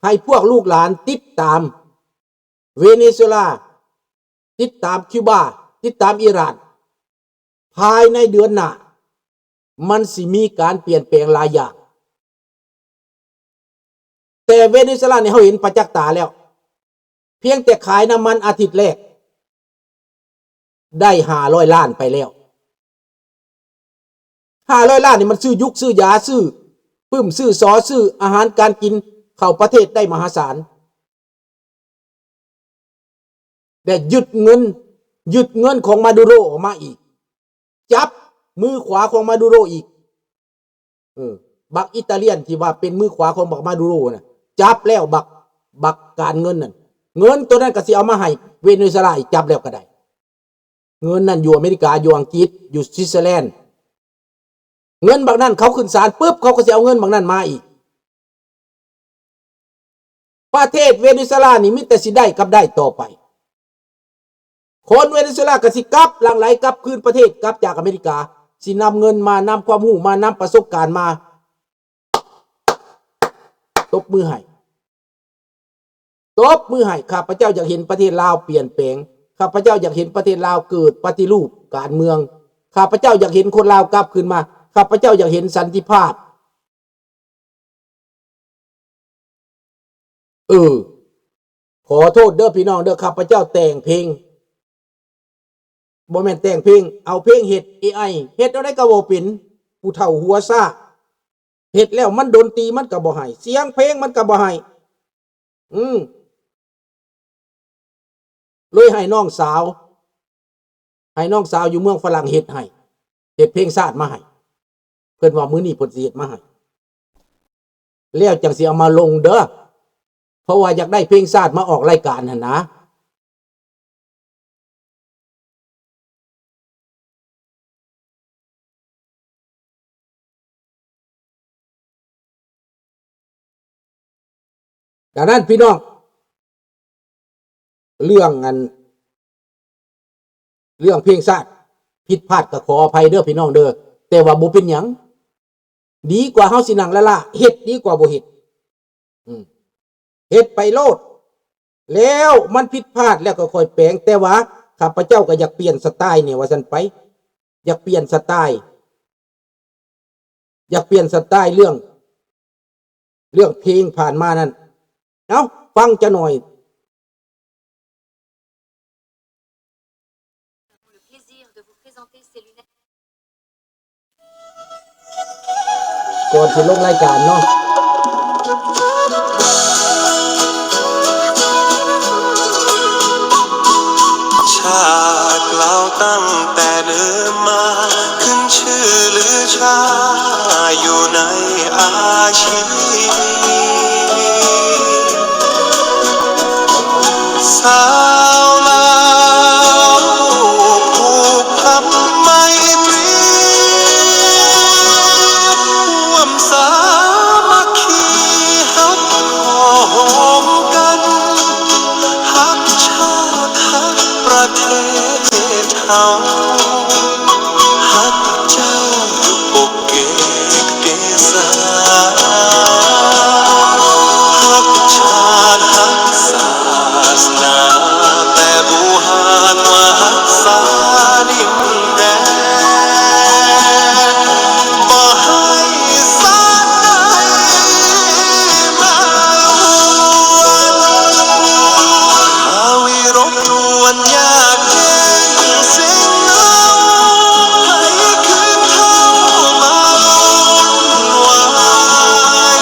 ໃຫ້ພວກລູກຫຼານຕິດຕາມເວເນຊູເອລາ, ຕິດຕາມຄິວບາ, ຕິດຕາມອີຣານ. ພາຍໃນເດືອນໜ້າ ມັນຊິມີການປ່ຽນແປງຫຼາຍຢ່າງ. ແຕ່ເວເນຊູເອລານີ້ເຮົາເຫັນປະຈັກຕາແລ້ວ, ພຽງແຕ່ຂາຍນ້ຳມັນອາທິດແລກ ໄດ້ຫ້າຮ້ອຍລ້ານໄປແລ້ວ. ຫ້າຮ້ອຍລ້ານນີ້ມັນຊື້ຍຸກຊື້ຢາ, ຊື້ປຶ້ມ, ຊື້ສໍ, ຊື້ອາຫານການກິນເຂົ້າປະເທດໄດ້ມະຫາສານ. ແລະ ຍຶດເງິນ, ຍຶດເງິນຂອງມາດູໂຣອອກມາອີກ, ຈັບມືຂວາຂອງມາດູໂຣອີກ. ເອີ ບັກອີຕາລຽນທີ່ວ່າເປັນມືຂວາຂອງບັກມາດູໂຣນະ ຈັບແລ້ວ ບັກ, ບັກການເງິນນັ້ນ. ເງິນໂຕນັ້ນກໍຊິເອົາມາໃຫ້ເວເນຊູເອລາອີກ, ຈັບແລ້ວກໍໄດ້. ເງິນນັ້ນຢູ່ອາເມລິກາ, ຢູ່ອັງກິດ, ຢູ່ສະວິດເຊີແລນ. ເງິນບັກນັ້ນເຂົາຂຶ້ນສານປຶບ ເຂົາກໍຊິເອົາເງິນບັກນັ້ນມາອີກ. ປະເທດເວເນຊູເອລານີ້ມີແຕ່ຊິໄດ້ກັບໄດ້ຕໍ່ໄປ. ຄົນເວເນຊູເອລາກໍຊິກັບ ຫຼັ່ງໄຫຼກັບຄືນປະເທດ ກັບຈາກອາເມລິກາ, ຊິນຳເງິນມາ, ນຳຄວາມຮູ້ມາ, ນຳປະສົບການມາ. ຕົບມືໃຫ້. ຕົບມືໃຫ້. ຂ້າພະເຈົ້າຢາກເຫັນປະເທດລາວປ່ຽນແປງ. ຂ້າພະເຈົ້າຢາກເຫັນປະເທດລາວເກີດປະຕິຮູບການເມືອງ. ຂ້າພະເຈົ້າຢາກເຫັນຄົນລາວກັບຄືນມາ. ຂ້າພະເຈົ້າຢາກເຫັນສັນຕິພາບ. ເອີ ຂໍໂທດເດີພີ່ນ້ອງເດີ, ຂ້າພະເຈົ້າແຕ່ງເພງ, ບໍ່ແມ່ນແຕ່ງເພງ, ເອົາເພງເຮັດ ເອໄອ ເຮັດແນວໃດກໍບໍ່ເປັນ, ຜູ້ເຖົ້າຫົວຊ້າ. ເຮັດແລ້ວມັນດົນຕີມັນກໍບໍ່ໃຫ້, ສຽງເພງມັນກໍບໍ່ໃຫ້. ອືມ ເລີຍໃຫ້ນ້ອງສາວ, ໃຫ້ນ້ອງສາວຢູ່ເມືອງຝຣັ່ງເຮັດໃຫ້, ເຮັດເພງຊາດມາໃຫ້. ເພິ່ນວ່າມື້ນີ້ເພິ່ນຊິເຮັດມາໃຫ້ ແລ້ວຈັ່ງຊິເອົາມາລົງເດີ, ເພາະວ່າຢາກໄດ້ເພງຊາດມາອອກລາຍການຫັ້ນນະ. ດັ່ງນັ້ນພີ່ນ້ອງ, ເລື່ອງອັນ ເລື່ອງເພງຊາດຜິດພາດກໍຂໍອະໄພເດີພີ່ນ້ອງເດີ, ແຕ່ວ່າບໍ່ເປັນຫຍັງ, ດີກວ່າເຮົາຊິນັ່ງລ້າໆ, ເຮັດດີກວ່າບໍ່ເຮັດ. ອືມ ເຮັດໄປໂລດ, ແລ້ວມັນຜິດພາດແລ້ວກໍຄ່ອຍແປງ. ແຕ່ວ່າຂ້າພະເຈົ້າກໍຢາກປ່ຽນສະໄຕແດ່ວ່າຊັ້ນໄປ, ຢາກປ່ຽນສະໄຕ, ຢາກປ່ຽນສະໄຕເລື່ອງ, ເລື່ອງເພງຜ່ານມານັ້ນ. ເອົ້າ, ຟັງຈັກໜ່ອຍ. Le plaisir de vous présenter ces lunettes. ກ່ອນຊິລົງລາຍການເນາະ. ຊາດລາວຕັ້ງແຕ່ເດີມມາ ຂຶ້ນຊື່ລືຊາຢູ່ໃນອາຊີບ ຊາວລາວຜູກພັນໄມຕີ ຮ່ວມສາມັກຄີຮັກພ້ອມກັນ ຮັກຊາດຮັກປະເທດເຮົາ ຮັກເຈົ້າປົກເກກເກສາ ຮັກຊາດຮັກສາສະໜາ ແຕ່ບໍ່ຫາກວ່າຮັກສາດິນແດນ ບໍ່ໃຫ້ຊາດໃດມາລວນ ຫາວິລົບກວນຍາກເຢັນ ສິ່ງເຮົາໃຫ້ຄືນເຂົ້າມາວຸ່ນວາ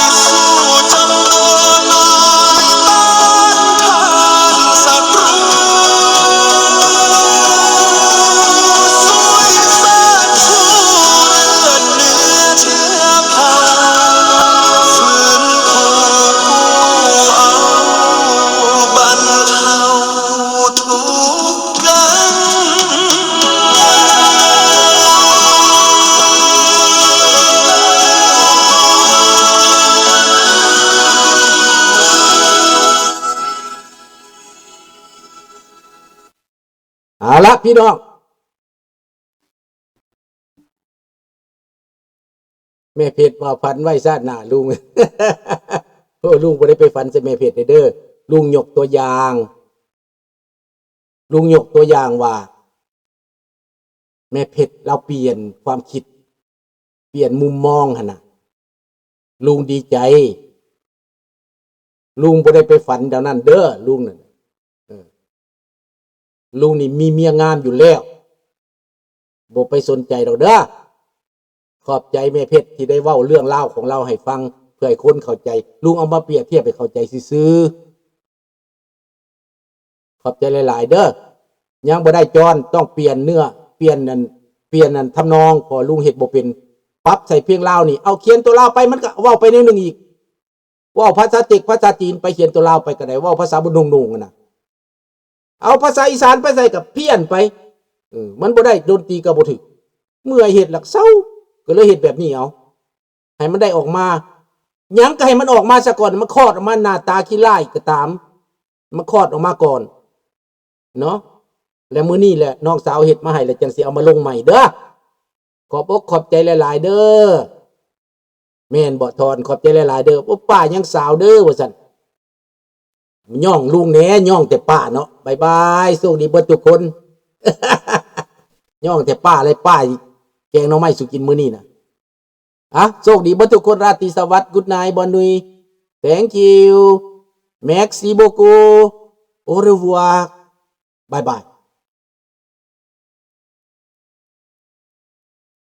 ຍ ສູ້ຈຳນວນນ້ອຍຕ້ານທານສັດຮູ ຊ່ວຍຊາດຊູເລືອດເນື້ອເຊື້ອເຜົ່າ ຟື້ນຟູຜູ້ເອົາບັນເທົາ ທຸກກັນ. ເອົາລະ ພີ່ນ້ອງ. ແມ່ເພັດວ່າຝັນໄວ້ຊາດໜ້າລຸງ. ເອີ ລຸງບໍ່ໄດ້ໄປຝັນໃສ່ແມ່ເພັດເດີ. ລຸງຍົກຕົວຢ່າງ ລຸງຍົກຕົວຢ່າງວ່າ ແມ່ເພັດລາວປ່ຽນຄວາມຄິດ ປ່ຽນມຸມມອງຫັ້ນນະ ລຸງດີໃຈ. ລຸງບໍ່ໄດ້ໄປຝັນແນວນັ້ນເດີ ລຸງນັ້ນ ເອີ ລຸງນີ້ມີເມຍງາມຢູ່ແລ້ວ ບໍ່ໄປສົນໃຈດອກເດີ. ຂອບໃຈແມ່ເພັດທີ່ໄດ້ເວົ້າເລື່ອງລາວຂອງລາວໃຫ້ຟັງ ເພື່ອໃຫ້ຄົນເຂົ້າໃຈ. ລຸງເອົາມາປຽບທຽບໃຫ້ເຂົ້າໃຈຊື່ໆ. ຂອບໃຈຫຼາຍໆເດີ. ຍັງບໍ່ໄດ້ຈອນ ຕ້ອງປ່ຽນເນື້ອ ປ່ຽນອັນ ປ່ຽນອັນທຳນອງ ເພາະລຸງເຮັດບໍ່ເປັນ. ປັບໃສ່ເພງລາວນີ້ ເອົາຂຽນຕົວລາວໄປ ມັນກໍເວົ້າໄປແນວໜຶ່ງອີກ. ເວົ້າພາສາເຈັກພາສາຈີນໄປ ຂຽນຕົວລາວໄປກໍໄດ້ ເວົ້າພາສາບຸນດົງໆຫັ້ນນະ. ເອົາພາສາອີສານໄປໃສ່ກໍພຽນໄປ. ເອີ ມັນບໍ່ໄດ້ ດົນຕີກໍບໍ່ຖືກ. ເມື່ອຍເຮັດລະເຊົາ ກໍເລີຍເຮັດແບບນີ້ເອົາ. ໃຫ້ມັນໄດ້ອອກມາ ຫຍັງກໍໃຫ້ມັນອອກມາສາກ່ອນ ມັນຄອດອອກມາໜ້າຕາຂີ້ຮ້າຍກໍຕາມ ມັນຄອດອອກມາກ່ອນເນາະ. ແລະມື້ນີ້ແຫຼະ ນ້ອງສາວເຮັດມາໃຫ້ ແລ້ວຈັ່ງຊິເອົາມາລົງໃໝ່ເດີ. ຂອບອົກຂອບໃຈຫຼາຍໆເດີ. ແມ່ນບໍ່ທອນ? ຂອບໃຈຫຼາຍໆເດີ. ໂອ້ ປ້າຍັງສາວເດີ ວ່າຊັ້ນ. ຍ້ອງລຸງແດ່ ຍ້ອງແຕ່ປ້າເນາະ. ບາຍບາຍ ໂຊກດີເບິດທຸກຄົນ. ຍ້ອງແຕ່ປ້າ ແລະປ້າແກງໜໍ່ໄມ້ສູ່ກິນມື້ນີ້ນະ. ອ່ະ ໂຊກດີເບິດທຸກຄົນ ລາຕີສະຫວັດ Good night ບ່ອນນຸຍ Thank you Merci beaucoup Au revoir ບາຍບາຍ.